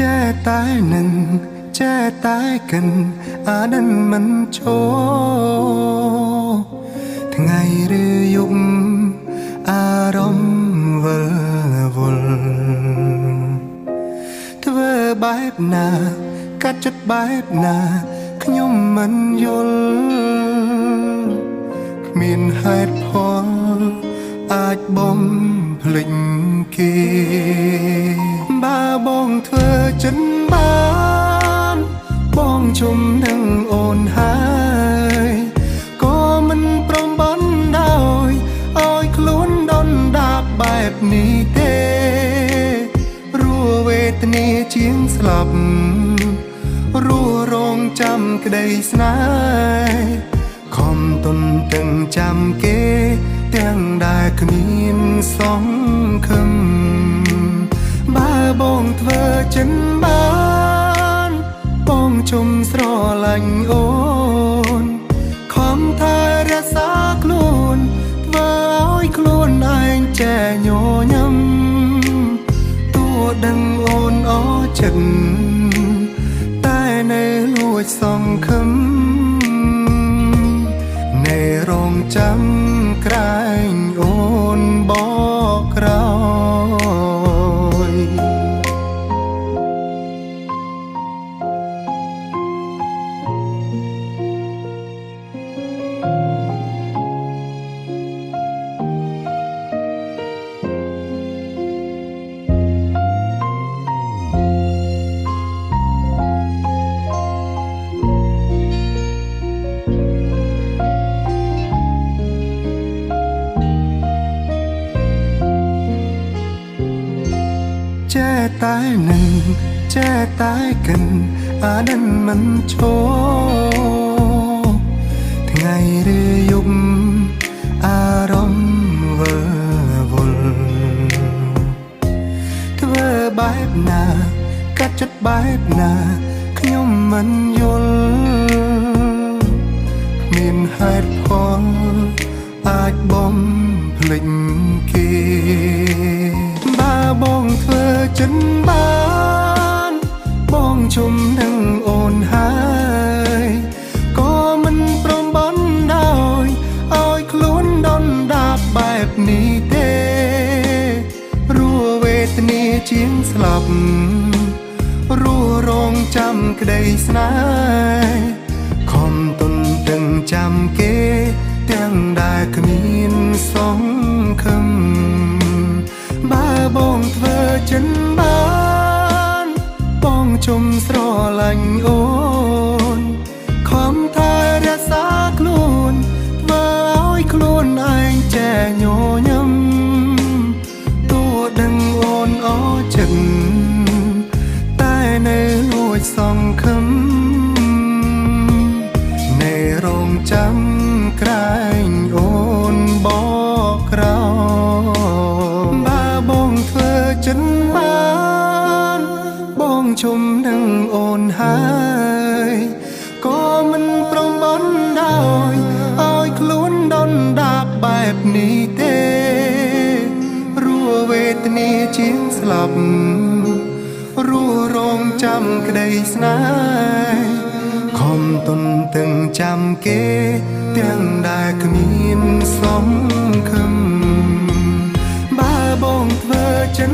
ចេះតែនឹងចេះតែកិនអាដិនមិនឈរថ្ងៃឬយប់អារម្មណ៍វិលវល់ធ្វើបែបណាកាត់ចិត្តបែបណាខ្ញុំមិនយល់គ្មានហេតុផលអាចបំភ្លេចគេបើបងធ្វើចិនបានបងជុំនឹងអូនហើយក៏មិនព្រមបណ្ដោយឲ្យខ្លួនដុនដាបបែបនេះទេរស់វេទនាជាងស្លាប់រស់រងចាំក្តីស្នេហ៍ខំទន្ទឹងចាំគេទាំងដែលគ្មានសង្ឃឹមបើបងធ្វើចិនបានបងជុំស្រឡាញ់អូនខំថែរក្សាខ្លួនធ្វើឲ្យខ្លួនឯងចេះញញឹមតួដឹងអូនអចិត្តតែនៅលួចសង្ឃឹមនៅរងចាំក្រែងអូនបកក្រោយចេះតែនឹងចេះតែកិនអាដិនមិនឈរថ្ងៃឬយប់អារម្មណ៍វិលវល់ធ្វើបែបណាកាត់ចិត្តបែបណាខ្ញុំមិនយល់គ្មានហេតុផលអាចបំភ្លេចគេបើបងធ្វើចិនបានបងជុំនឹងអូនហើយក៏មិនព្រមបណ្ដោយឲ្យខ្លួនដុនដាបបែបនេះទេរស់វេទនាជាងស្លាប់រស់រងចាំក្តីស្នេហ៍ខំទន្ទឹងចាំគេទាំងដែលគ្មានសង្ឃឹមបើបងធ្វើចិនបានបងជុំស្រឡាញ់អូនខំថែរក្សាខ្លួនធ្វើឲ្យខ្លួនឯងចេះញញឹមតួដឹងអូនអចិត្តតែនៅលួចសង្ឃឹមនៅរងចាំក្រែងអូនបកក្រោយបើបងធ្វើចិនបានបងជុំនឹងអូនហើយក៏មិនព្រមបណ្ដោយឲ្យខ្លួនដុនដាបបែបនេះទេរស់វេទនាជាងស្លាប់រស់រងចាំក្តីស្នេហ៍ខំទន្ទឹងចាំគេទាំងដែលគ្មានសង្ឃឹមបើបងធ្វើចិន